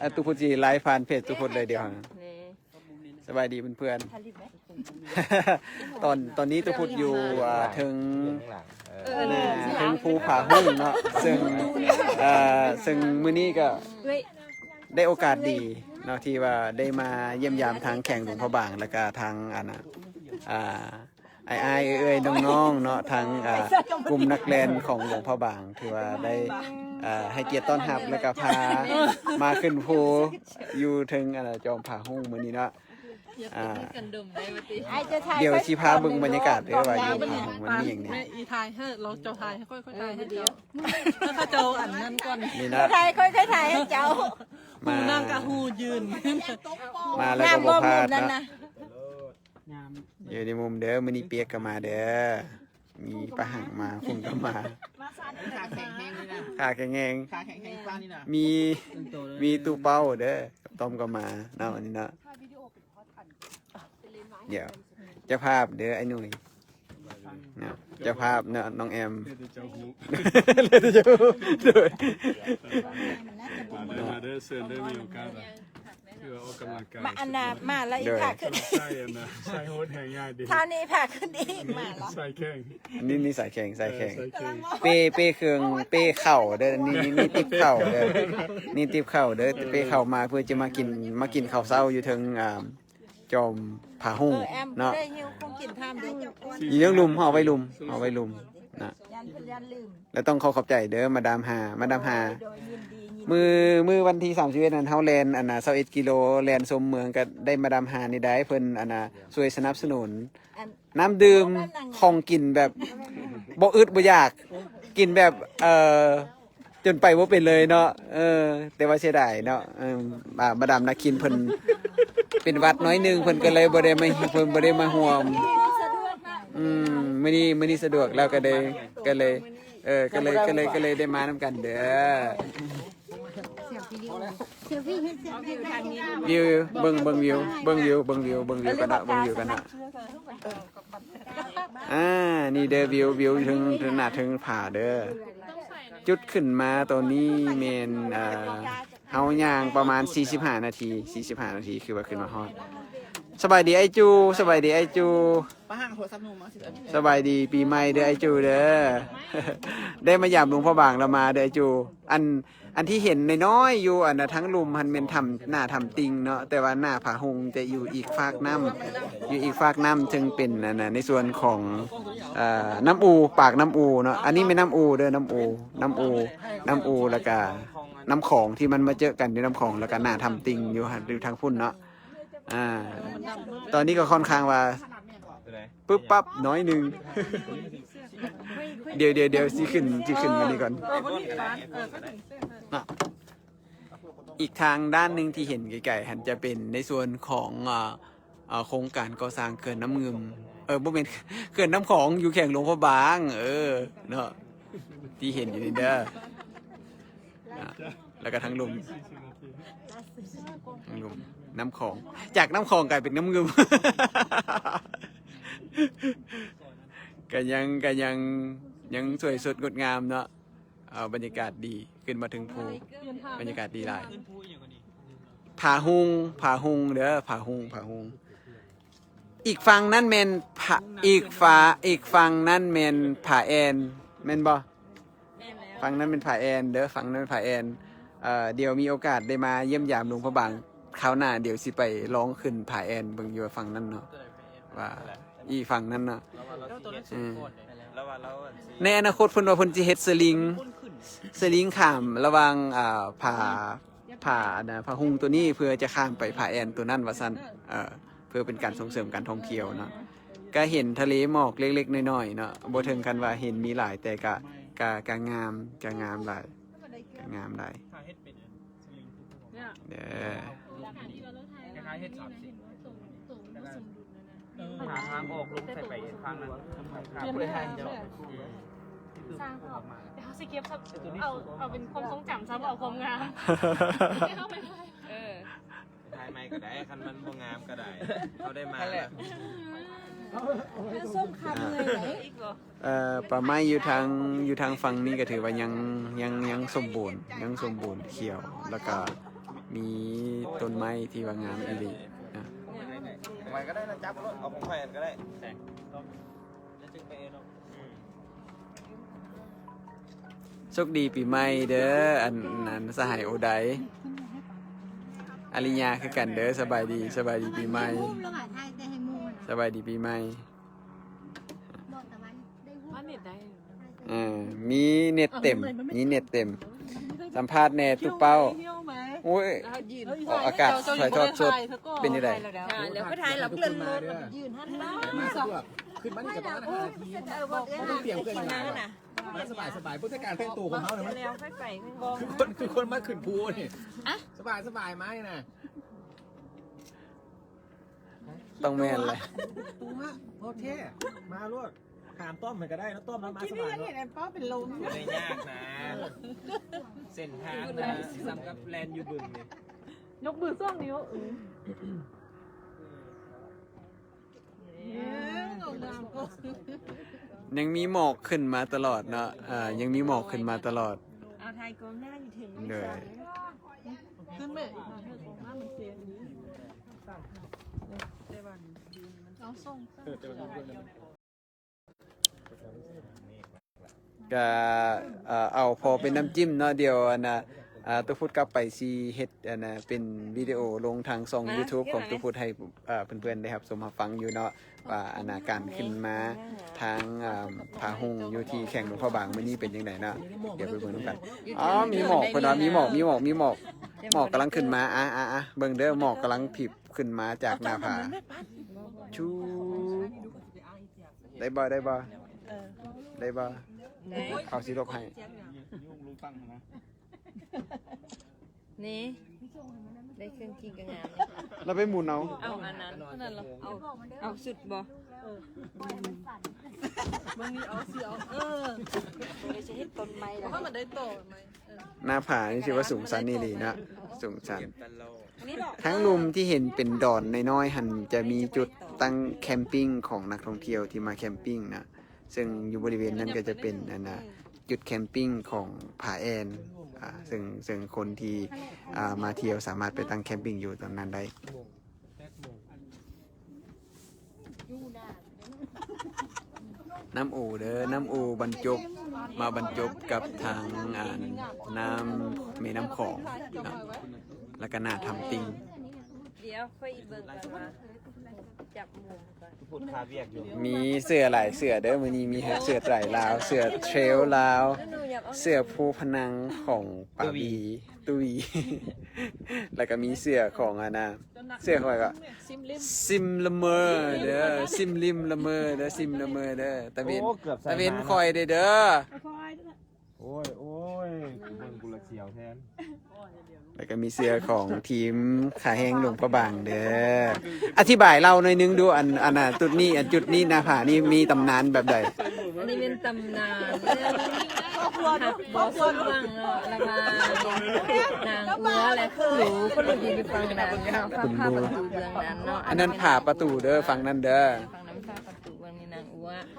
ອ່ະ ຕຸພຸດຊິໄລຟ໌ຜ່ານເພຈຕຸພຸດເລີຍດຽວ. ນີ້ ສະບາຍດີເພື່ອນໆ ຕອນ ຕອນນີ້ຕຸພຸດຢູ່ ອ່າ ເທິງ ເອີ ເທິງພູຜາຮຸ່ງເນາະ ເຊິ່ງ ເອີ ເຊິ່ງມື້ນີ້ກໍໄດ້ໂອກາດດີເນາະ ທີ່ວ່າໄດ້ມາຢ້ຽມຢາມທາງແຂວງຫຼວງພະບາງ ແລ້ວກໍທາງ ອັນ ອ່າ ອ້າຍໆ ເອື້ອຍໆ ນ້ອງໆ ເນາະ ທາງ ອ່າ ກຸ່ມນັກແລ່ນຂອງຫຼວງພະບາງ ຖືວ່າໄດ້ ອ່າ ໃຫ້ກຽດຕ້ອນຮັບ ແລ້ວກໍພາມາຂຶ້ນພູຢູ່ເທິງ ອັນ ຈອມຜາຮຸ່ງມື້ນີ້ເນາະ. ອ່າ ດຽວຊິພາເບິ່ງບັນຍາກາດເດີວ່າຢູ່ຜາຮຸ່ງມັນມີຫຍັງແດ່. ອີ່ຖ່າຍໃຫ້ ລອງເຈົ້າຖ່າຍໃຫ້ຂ້ອຍ ຂ້ອຍຖ່າຍໃຫ້ເຈົ້າ ໃຫ້ເຂົາເຈົ້າອັນນັ້ນກ່ອນ. ນີ້ນະ ເຈົ້າຖ່າຍ ຂ້ອຍ ຂ້ອຍຖ່າຍໃຫ້ເຈົ້າ. ມາ ຜູ້ນັ່ງກະຮູ້ຢືນ ມາແລ້ວກໍບໍ່ພາດເນາະ. ຢູ່ໃນມຸມເດີ ມື້ນີ້ປຽກກໍມາເດີ ມີປາຫັງມາ ຟຸ້ງກໍມາ. ຂາແຂງແຮງນີ້ນະ ຂາແຂງແຮງ ຂາແຂງແຮງປານນີ້ນະ. ມີ ມີຕູ້ເປົ້າເດີ ກັບຕ້ອມກໍມາເນາະ ອັນນີ້ເນາະ. ດຽວ ເຈົ້າພາບເດີ ອ້າຍໜຸ່ຍເນາະ ເຈົ້າພາບເນາະ ນ້ອງແອມ. ໂດຍ ມາເດີ ມາເດີ ເຊີນເດີ ມີໂອກາດ ຄືວ່າອອກກຳລັງກາຍ ມາອັນນ່າ ມາແລ້ວອີກ ໂດຍ ພາຂຶ້ນ ໃສ່ອັນນ່າ ໃສ່ໂຫດແຮງງ່າຍດີ ຄາວນີ້ພາຂຶ້ນອີກ ມາແລ້ວ ໃສ່ແຂງ ນີ້ ນີ້ໃສ່ແຂງ ໃສ່ແຂງ ເອີ ໃສ່ແຂງ. ເປ້ ເປ້ເຄື່ອງ ເປ້ເຂົ້າເດີ ນີ້ ນີ້ ນີ້ຕິບເຂົ້າເດີ ນີ້ຕິບເຂົ້າເດີ ເປ້ເຂົ້າມາເພື່ອຈະມາກິນ ມາກິນເຂົ້າເຊົ້າຢູ່ເທິງ ອ່າ ຈອມຜາຮຸ່ງ ເອີ ແອມ ເນາະ ໄດ້ຫິ້ວຂອງກິນພາມເດີ ຢູ່ເທິງລຸ່ມ ເຮົາໄວ້ລຸ່ມ ເຮົາໄວ້ລຸ່ມນະ. ຢ້ານເພິ່ນຢ້ານລືມ ແລ້ວຕ້ອງຂໍຂອບໃຈເດີ ມາດາມຫາ ມາດາມຫາ. ໂດຍ ໂດຍ ຍິນດີ ຍິນດີ. ມື້ ມື້ວັນທີສາມສິບເອັດນັ້ນ ເຮົາແລ່ນ ອັນນ່າ ຊາວເອັດກິໂລ ແລ່ນຊົມເມືອງ ກໍໄດ້ມາດາມຫານີ້ໄດ້ ເພິ່ນ ອັນນ່າ ຊ່ວຍສະໜັບສະໜູນ ອັນ ນ້ຳດື່ມ ຂອງກິນແບບບໍ່ອຶດບໍ່ຢາກ ກິນແບບ ເອີ ຈົນໄປບໍ່ເປັນເລີຍເນາະ. ເອີ ແຕ່ວ່າເສຍດາຍເນາະ ເອີ ມາດາມນາຄິນເພິ່ນເປັນຫວັດໜ້ອຍໜຶ່ງ ເພິ່ນກໍເລີຍບໍ່ໄດ້ມາ ເພິ່ນບໍ່ໄດ້ມາຮ່ວມ. ອືມ ມື້ນີ້ ມື້ນີ້ສະດວກແລ້ວກໍໄດ້ ກໍເລີຍ ເອີ ກໍເລີຍ ກໍເລີຍ ກໍເລີຍໄດ້ມານຳກັນເດີ. ວິວ ເບິ່ງ ເບິ່ງວິວ ເບິ່ງວິວ ເບິ່ງວິວ ເບິ່ງວິວກັນເນາະ ເບິ່ງວິວກັນເນາະ. ອ່າ ນີ້ເດີ ວິວ ວິວເທິງ ເທິງໜ້າເທິງຜາເດີ. ຈຸດຂຶ້ນມາຕອນນີ້ແມ່ນ ອ່າ ເຮົາຍ່າງປະມານສີ່ສິບຫ້ານາທີ ສີ່ສິບຫ້ານາທີ ຄືວ່າຂຶ້ນມາຮອດ. ສະບາຍດີອ້າຍຈູ ສະບາຍດີອ້າຍຈູ ສະບາຍດີປີໃໝ່ເດີອ້າຍຈູເດີ. ໄດ້ມາຢາມຫຼວງພະບາງລະມາເດີອ້າຍຈູ. ອັນ ອັນທີ່ເຫັນນ້ອຍໆຢູ່ ອັນນະ ທາງລຸ່ມຫັ້ນແມ່ນຖ້ຳ ໜ້າຖ້ຳຕິ່ງເນາະ ແຕ່ວ່າໜ້າຜາຮຸ່ງຈະຢູ່ອີກຟາກນ້ຳ ຢູ່ອີກຟາກນ້ຳ ເຊິ່ງເປັນ ອັນນະ ໃນສ່ວນຂອງ ເອີ ນ້ຳອູ ປາກນ້ຳອູເນາະ. ອັນນີ້ແມ່ນນ້ຳອູເດີ ນ້ຳອູ ນ້ຳອູ ນ້ຳອູ ແລ້ວກະນ້ຳຂອງທີ່ມັນມາເຈີກັນຢູ່ນ້ຳຂອງ ແລ້ວກະໜ້າຖ້ຳຕິ່ງຢູ່ ຢູ່ທາງພຸ້ນເນາະ. ອ່າ ຕອນນີ້ກໍຄ່ອນຂ້າງວ່າ ປຶບປັບໜ້ອຍໜຶ່ງ. ດຽວ ດຽວ ດຽວ ຊິຂຶ້ນ ຊິຂຶ້ນມານີ້ກ່ອນເນາະ. ອີກທາງດ້ານໜຶ່ງທີ່ເຫັນໄກໆຫັ້ນ ຈະເປັນໃນສ່ວນຂອງ ເອີ ເອີ ໂຄງການກໍ່ສ້າງເຂື່ອນນ້ຳງື່ມ ເອີ ບໍ່ແມ່ນ ເຂື່ອນນ້ຳຂອງ ຢູ່ແຂວງຫຼວງພະບາງ ເອີ ເນາະ ທີ່ເຫັນຢູ່ນີ້ເດີ. ອ່າ ແລ້ວກໍທາງລຸ່ມ ທາງລຸ່ມ ນ້ຳຂອງ ຈາກນ້ຳຂອງກາຍເປັນນ້ຳງື່ມ. ກໍຍັງ ກໍຍັງ ຍັງສວຍສົດງົດງາມເນາະ. ເອົາ ບັນຍາກາດດີ ຂຶ້ນມາເທິງພູ ບັນຍາກາດດີຫຼາຍ. ຜາຮຸ່ງ ຜາຮຸ່ງເດີ ຜາຮຸ່ງ ຜາຮຸ່ງ. ອີກຝັ່ງນັ້ນແມ່ນຜາ ອີກຝາ ອີກຝັ່ງນັ້ນແມ່ນຜາແອນ ແມ່ນບໍ່? ແມ່ນແລ້ວ ຝັ່ງນັ້ນແມ່ນຜາແອນເດີ ຝັ່ງນັ້ນແມ່ນຜາແອນ. ເອີ ດຽວມີໂອກາດໄດ້ມາຢ້ຽມຢາມຫຼວງພະບາງ ຄາວໜ້າດຽວຊິໄປລອງຂຶ້ນຜາແອນເບິ່ງຢູ່ຝັ່ງນັ້ນເນາະ ວ່າອີ່ຝັ່ງນັ້ນເນາະ. ອືມ ໃນອະນາຄົດເພິ່ນວ່າເພິ່ນຊິເຮັດສະລິງ ສະລິງຂ້າມລະຫວ່າງ ອ່າ ຜາ ຜາ ອັນນະ ຜາຮຸ່ງຕົວນີ້ ເພື່ອຈະຂ້າມໄປຜາແອນຕົວນັ້ນວ່າຊັ້ນ ເອີ ເພື່ອເປັນການສົ່ງເສີມການທ່ອງທ່ຽວເນາະ. ກະເຫັນທະເລໝອກເລັກໆນ້ອຍໆເນາະ ບໍ່ເຖິງຂັ້ນວ່າເຫັນມີຫຼາຍ ແຕ່ກະ ກະ ກະງາມ ກະງາມຫຼາຍ ກະງາມຫຼາຍເດີ. ເອີ ຫາທາງອອກລົງໃສ່ໄປທາງນັ້ນ ບໍ່ໄດ້ຖ່າຍເຈົ້າ ສ້າງອອກມາ ດຽວເຮົາຊິເກັບ ເອົາ ເອົາເປັນຄວາມຊົງຈຳຊະ ບໍ່ເອົາຄວາມງາມ. ເອີ ຖ່າຍໃໝ່ກໍໄດ້ ຄັນມັນບໍ່ງາມກໍໄດ້ ເຮົາໄດ້ມາແລ້ວ. ເອີ ປ່າໄມ້ຢູ່ທາງ ຢູ່ທາງຝັ່ງນີ້ກໍຖືວ່າຍັງ ຍັງ ຍັງສົມບູນ ຍັງສົມບູນຂຽວ ແລ້ວກໍມີ ໄມ້ທີ່ວ່າງາມອີ່ຫຼີນະ. ໄມ້ກໍໄດ້ນະ ຈັບໂລດ ເອົາຂອງຂ້ອຍກໍໄດ້. ໂຊກດີປີໃໝ່ເດີ ອັນ ອັນສະຫາຍໂອໄດ ອາລິຍາຄືກັນເດີ. ສະບາຍດີ ສະບາຍດີປີໃໝ່ ສະບາຍດີປີໃໝ່. ເອີ ມີເນັດເຕັມ ມີເນັດເຕັມ. ສຳພາດແດ່ຕຸເປົ້າ. ໂອ້ຍ ອອກອາກາດຖ່າຍທອດສົດເປັນຈັ່ງໃດ? ແລ້ວກໍຖ່າຍແລ້ວເລື່ອນລົດ ຢືນຫັ້ນນະ ຂຶ້ນມານີ້ກໍປະມານຫ້ານາທີ ບໍ່ຕ້ອງຕຽມເຄື່ອງຫຍັງຫຼາຍດອກ ມາສະບາຍໆ ເບິ່ງແຕ່ການແຕ່ງຕົວຂອງເຮົານີ້ ແລ້ວຄ່ອຍໄປ ຄືຄົນ ຄືຄົນມາຂຶ້ນພູນີ້ ສະບາຍໆ ມານີ້ນະ. ຕ້ອງແມ່ນແຫຼະ ຕູມາ ໂອເຄ ມາໂລດ ຖາມຕ້ອມໃຫ້ກໍໄດ້ເນາະ ຕ້ອມລາວມາສະບາຍເນາະ. ເຫັນໄອ້ປ້ອມເປັນລົມ ບໍ່ໄດ້ຍາກນະ ເສັ້ນທາງນະ ສ່ຳກັບແລ່ນຢູ່ບຶງນີ້. ຍົກມືສອງນິ້ວ ເອີ ຍັງມີໝອກຂຶ້ນມາຕະຫຼອດເນາະ ເອີ ຍັງມີໝອກຂຶ້ນມາຕະຫຼອດ. ເອົາຖ່າຍກ້ອງໜ້າຢູ່ເທິງ ໂດຍ ຂຶ້ນແມ່ ເອົາສົ່ງ ກະ ເອີ ເອົາພໍເປັນນ້ຳຈິ້ມເນາະ. ດຽວອັນນ່າ ອາ ຕຸພຸດກັບໄປຊິເຮັດອັນນ່າ ເປັນວິດີໂອລົງທາງຊ່ອງຢູທູບຂອງຕຸພຸດໃຫ້ ເອີ ເພື່ອນໆ ໄດ້ຮັບຊົມຮັບຟັງຢູ່ເນາະ ວ່າອັນນ່າ ການຂຶ້ນມາທາງ ອາ ຜາຮຸ່ງຢູ່ທີ່ແຂວງຫຼວງພະບາງມື້ນີ້ເປັນຈັ່ງໃດເນາະ. ດຽວໄປເບິ່ງນຳກັນ. ອໍ ມີໝອກ ເພິ່ນວ່າມີໝອກ ມີໝອກ ມີໝອກ ໝອກກຳລັງຂຶ້ນມາ. ອາ ອາ ອາ ເບິ່ງເດີ ໝອກກຳລັງພິບຂຶ້ນມາຈາກໜ້າຜາ. ຊູ ໄດ້ບໍ່ ໄດ້ບໍ່ ເອີ ໄດ້ບໍ່ ເຂົາຊິລົບໃຫ້. ນີ້ ໄດ້ເຄື່ອງກິນກໍງາມ. ລະໄປໝູນເອົາ ເອົາອັນນັ້ນ ເທົ່ານັ້ນລະ ເອົາ ເອົາສຸດບໍ່? ເອີ ເບິ່ງນີ້ ເອົາຊິເອົາ ເອີ ເຮົາຊິເຮັດຕົ້ນໄມ້ລະ ເພາະວ່າມັນໄດ້ຕໍ່ໄມ້. ເອີ ໜ້າຜານີ້ຖືວ່າສູງຊັນອີ່ຫຼີເນາະ ສູງຊັນ. ທັງລຸ່ມທີ່ເຫັນເປັນດອນນ້ອຍໆ ຫັ້ນຈະມີຈຸດຕັ້ງແຄມປິງຂອງນັກທ່ອງທ່ຽວທີ່ມາແຄມປິງນະ ເຊິ່ງຢູ່ບໍລິເວນນັ້ນກໍຈະເປັນອັນນ່າ ຈຸດແຄມປິງຂອງຜາແອ່ນ ອາ ເຊິ່ງ ເຊິ່ງຄົນທີ່ ອາ ມາທ່ຽວສາມາດໄປຕັ້ງແຄມປິງຢູ່ຕອນນັ້ນໄດ້. ນ້ຳອູເດີ ນ້ຳອູບັນຈົບ ມາບັນຈົບກັບທາງອັນນ້ຳ ແມ່ນ້ຳຂອງເນາະ ແລ້ວກໍໜ້າຖ້ຳຕິ່ງ. ດຽວຂ້ອຍເບິ່ງກ່ອນວ່າ ຈັບມຸມກ່ອນ ມີເສື້ອຫຼາຍເສື້ອເດີ ມື້ນີ້ມີເສື້ອໄຕລາວ ເສື້ອເທຣວລາວ ເສື້ອພູພະນັງຂອງປາບີ ຕຸ້ຍ ແລ້ວກໍມີເສື້ອຂອງອັນນ່າ ເສື້ອຂ້ອຍກໍ ຊິມລະເມີເດີ ຊິມລິມລະເມີເດີ ຊິມລະເມີເດີ ຕາເວັນ ຕາເວັນຂ້ອຍເດີ ເດີ. ໂອ້ຍ ໂອ້ຍ ເບິ່ງກູລະສຽວແທນ. ແລ້ວກໍມີເສື້ອຂອງທີມຂ້າແຮງຫຼວງພະບາງເດີ. ອະທິບາຍເລົ່າໜ້ອຍໜຶ່ງດູ ອັນ ອັນນ່າ ຈຸດນີ້ ອັນຈຸດນີ້ ໜ້າຜານີ້ມີຕຳນານແບບໃດ? ອັນນີ້ແມ່ນຕຳນານເລື່ອງຮັກບໍ່ສົມຫວັງເນາະ ລະຫວ່າງນາງອົວ ແລະ ຄົນຫຼູ ຄົນຫຼູຢູ່ຝັ່ງນັ້ນເນາະ ຝັ່ງ ຝັ່ງປະຕູເບື້ອງນັ້ນເນາະ. ອັນນັ້ນຜາປະຕູເດີ ຝັ່ງນັ້ນເດີ ຝັ່ງນັ້ນຜາປະຕູ ເບື້ອງນີ້ນາງ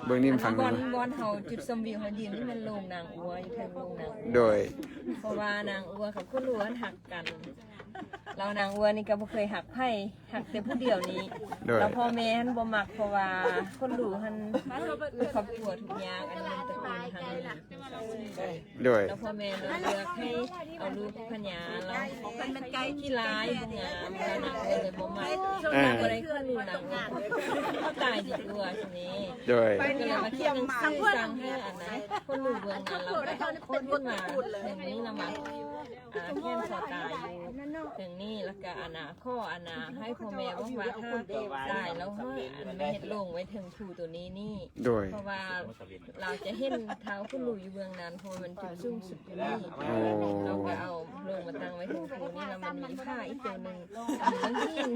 ເບື້ອງນີ້ມັນຝັ່ງ ບ່ອນ ບ່ອນເຮົາຈຸດຊົມວິວເຮົາຢືນນີ້ແມ່ນໂລງນາງອົວ ຢູ່ເທິງໂລງນາງ ໂດຍ ເພາະວ່ານາງອົວກັບຄົນຫຼວງຫັ້ນຮັກກັນ ແລ້ວນາງອົວນີ້ກໍບໍ່ເຄີຍຮັກໃຜ ຮັກແຕ່ຜູ້ດຽວນີ້ ໂດຍ ແລ້ວພໍ່ແມ່ຫັ້ນບໍ່ມັກ ເພາະວ່າຄົນຫຼວງຫັ້ນຄອບຄົວທຸກຍາກ ອັນນີ້ມັນຕະກູນຫັ້ນ ໂດຍ ແລ້ວພໍ່ແມ່ເລືອກໃຫ້ເອົາລູກພະຍາ ແລ້ວມັນໃກ້ຂີ້ຮ້າຍບໍ່ງາມ ແລ້ວນາງເອື້ອຍເລີຍບໍ່ມັກ ອ່າ ບໍ່ໄດ້ຄືນາງເອື້ອຍ ເຂົາຕາຍດີກວ່າຊີ້ນີ້ ໂດຍ ກໍເລີຍມາຂຽນໜັງສືສັ່ງໃຫ້ອັນນັ້ນ ຄົນຮູ້ເບື້ອງນັ້ນ ແລ້ວກໍຄົນຂຶ້ນມາເຖິງນີ້ລະມາ ອ່າ ຂຽນຂໍຕາຍຢູ່ເຖິງນີ້ ແລ້ວກໍອັນນ່າ ຂໍອັນນ່າ ໃຫ້ພໍ່ແມ່ບອກວ່າ ຖ້າຕາຍແລ້ວໃຫ້ອັນມາເຮັດໂລງໄວ້ເທິງພູໂຕນີ້ນີ້ ໂດຍ ເພາະວ່າ ລາວຈະເຫັນທ້າວຄຸນຫຼູຢູ່ເບື້ອງນັ້ນ ເພາະວ່າມັນຈຸດສູງສຸດຢູ່ນີ້ ໂອ້ ລາວກໍເອົາລົງມາຕັ້ງໄວ້ເທິງພູນີ້ ແລ້ວມັນມີຜາອີກຕົວໜຶ່ງ ມັນຫີນ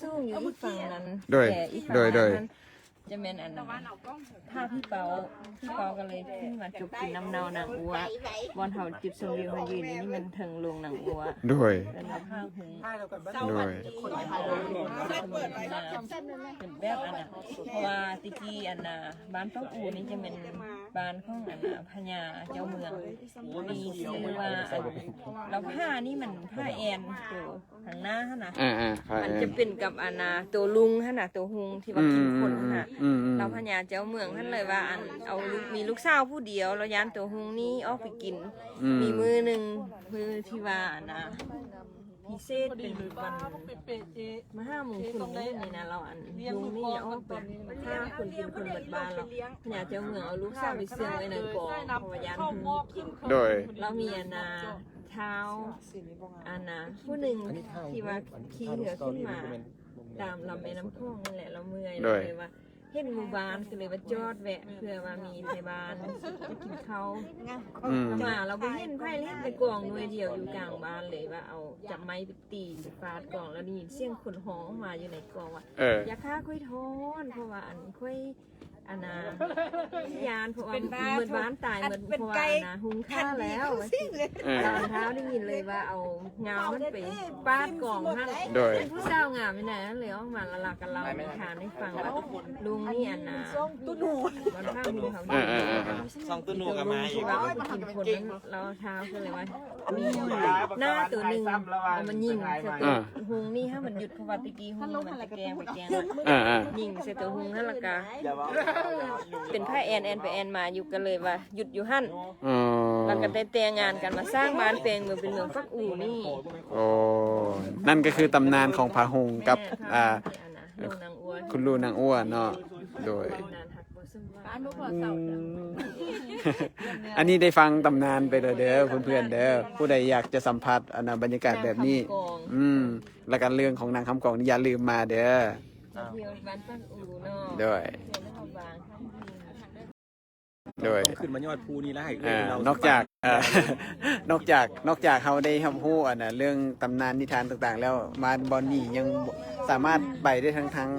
ສູງໆຢູ່ອີກຝັ່ງນັ້ນ ໂດຍ ແຕ່ອີກຝັ່ງນັ້ນ ໂດຍ ໂດຍ ມັນຈະແມ່ນອັນ ຜາຜີເປົ່າ ຜີເປົ່າກໍເລີຍຂຶ້ນມາຈົກກິນນ້ຳເນົ່ານາງອົວ ບ່ອນເຮົາຈຸດຊົມວິວເຮົາຢືນຢູ່ນີ້ແມ່ນເທິງໂລງນາງອົວ ໂດຍ ເອີ້ນວ່າຜາຫຸງ ໂດຍ ເປັນແບບອັນນ່າ ເພາະວ່າແຕ່ກີ້ອັນນ່າ ບ້ານປາກອູນີ້ຈະແມ່ນບ້ານຂອງອັນນ່າ ພະຍາເຈົ້າເມືອງ ມີຊື່ວ່າອັນ ລາວພານີ້ມັນພາແອ່ນໂຕ ທາງໜ້າຫັ້ນນະ ອ່າໆ ພາແອ່ນ ມັນຈະເປັນກັບອັນນ່າ ໂຕລຸງຫັ້ນນະ ໂຕຮຸ່ງທີ່ວ່າກິນຄົນຫັ້ນນະ ອືມໆໆ ລາວພະຍາເຈົ້າເມືອງຫັ້ນເລີຍວ່າອັນ ເອົາລູກ ມີລູກສາວຜູ້ດຽວ ລາວຢ້ານໂຕຮຸ່ງນີ້ອອກໄປກິນ ອືມ ມີມື້ໜຶ່ງ ມື້ທີ່ວ່າອັນນ່າ ພິເສດເປັນວັນມະຫາມົງຄຸນນີ້ນະ ລາວອັນລຸງນີ້ອອກໄປຂ້າຄົນກິນຄົນເບິດບ້ານ ລາວພະຍາເຈົ້າເມືອງເອົາລູກສາວໄປເຊື່ອງໄວ້ໃນກອງ ເພາະວ່າຢ້ານເພິ່ນກິນ ໂດຍ ລາວມີອັນນ່າ ທ້າວອັນນ່າ ຜູ້ໜຶ່ງທີ່ວ່າຂີ່ເຮືອຂຶ້ນມາຕາມລຳແມ່ນ້ຳຂອງນັ້ນແຫຼະ ລາວເມື່ອຍ ໂດຍ ລາວເລີຍວ່າ ເຫັນໝູ່ບ້ານກໍເລີຍວ່າຈອດແວະ ເພື່ອວ່າມີໄທບ້ານໄປກິນເຂົ້າ ອືມ ມາລາວບໍ່ເຫັນໃຜເລີຍ ເຫັນແຕ່ກອງໜ່ວຍດຽວຢູ່ກາງບ້ານ ເລີຍວ່າເອົາຈັບໄມ້ໄປຕີໄປຟາດກອງ ແລ້ວໄດ້ຍິນສຽງຄົນຮ້ອງອອກມາຢູ່ໃນກອງວ່າ ເອີ ຢ່າຂ້າຂ້ອຍທ້ອນ ເພາະວ່າອັນຂ້ອຍອັນນ່າ ຢ້ານ ເພາະວ່າເບິດບ້ານຕາຍເບິດ ເພາະວ່າອັນນ່າຮຸ່ງຂ້າແລ້ວ ເອີ ຕອນທ້າວໄດ້ຍິນເລີຍວ່າເອົາງາວມັນໄປຟາດກອງຫັ້ນ ໂດຍ ເປັນຜູ້ສາວງາມຢູ່ໃນນັ້ນເລີຍ ອອກມາລະລາກັນເລົ່ານິທານໃຫ້ຟັງວ່າ ລຸງນີ້ອັນນ່າ ສອງຕຸໜູ ມັນວ່າມີເຮົາ ເອີໆໆໆ ສອງຕຸໜູກໍມາອີກ ເຮົາໄປກິນຄົນນັ້ນ ລາວທ້າວກໍເລີຍວ່າ ມີໜ້າໂຕໜຶ່ງ ເອົາມາຍິງໃສ່ໂຕ ອ່າ ຮຸ່ງນີ້ໃຫ້ມັນຢຸດ ເພາະວ່າແຕ່ກີ້ຮຸ່ງມັນຈະແກ່ງໄປແກ່ງມາ ອ່າໆ ຍິງໃສ່ໂຕຮຸ່ງຫັ້ນ ແລ້ວກໍເປັນພາແອ່ນ ແອ່ນໄປແອ່ນມາຢູ່ ກໍເລີຍວ່າຢຸດຢູ່ຫັ້ນ ອໍ ແລ້ວກໍໄດ້ແຕ່ງງານກັນມາສ້າງບ້ານແປງເມືອງເປັນເມືອງປັກອູນີ້ ໂອ້ ນັ້ນກໍຄືຕຳນານຂອງພາຮຸ່ງກັບ ແມ່ນ ອ່າ ລຸງນາງອ້ວນ ຄຸນລຸງນາງອ້ວນເນາະ ໂດຍ ອັນນີ້ໄດ້ຟັງຕຳນານໄປແລ້ວເດີ ເພື່ອນໆເດີ ຜູ້ໃດຢາກຈະສຳຜັດອັນນ່າ ບັນຍາກາດແບບນີ້ ອືມ ແລ້ວກໍເລື່ອງຂອງນາງຄຳກອງນີ້ຢ່າລືມມາເດີ ມາທ່ຽວບ້ານປັກອູເນາະ ໂດຍ ໂດຍ ຕ້ອງຂຶ້ນມາຍອດພູນີ້ລະ ໃຫ້ເອີ່ຍ ອ່າ ເຮົາ ນອກຈາກ ເອີ ນອກຈາກ ນອກຈາກເຮົາໄດ້ຮັບຮູ້ອັນນ່າ ເລື່ອງຕຳນານນິທານຕ່າງໆແລ້ວ ມາບ່ອນນີ້ຍັງສາມາດໄປໄດ້ທັງ ທັງ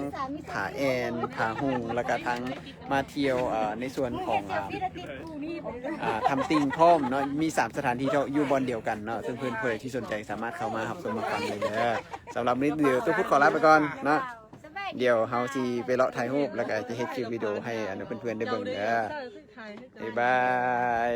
ຜາແອ່ນ ຜາຮຸ່ງ ແລ້ວກະທັງມາທ່ຽວ ເອີ ໃນສ່ວນຂອງ ອ່າ ອ່າ ຖ້ຳຕິ່ງພ້ອມເນາະ ມີສາມສະຖານທີ່ເນາະ ຢູ່ບ່ອນດຽວກັນເນາະ ເຊິ່ງເພື່ອນຜູ້ໃດທີ່ສົນໃຈສາມາດເຂົ້າມາຮັບຊົມຮັບຟັງໄດ້ເດີ. ສຳລັບມື້ນີ້ດຽວຕຸພຸດຂໍລາໄປກ່ອນເນາະ ດຽວເຮົາຊິໄປເລາະຖ່າຍຮູບ ແລ້ວກະຈະເຮັດຄລິບວິດີໂອໃຫ້ອັນເພື່ອນໆໄດ້ເບິ່ງເດີ. ບາຍບາຍ.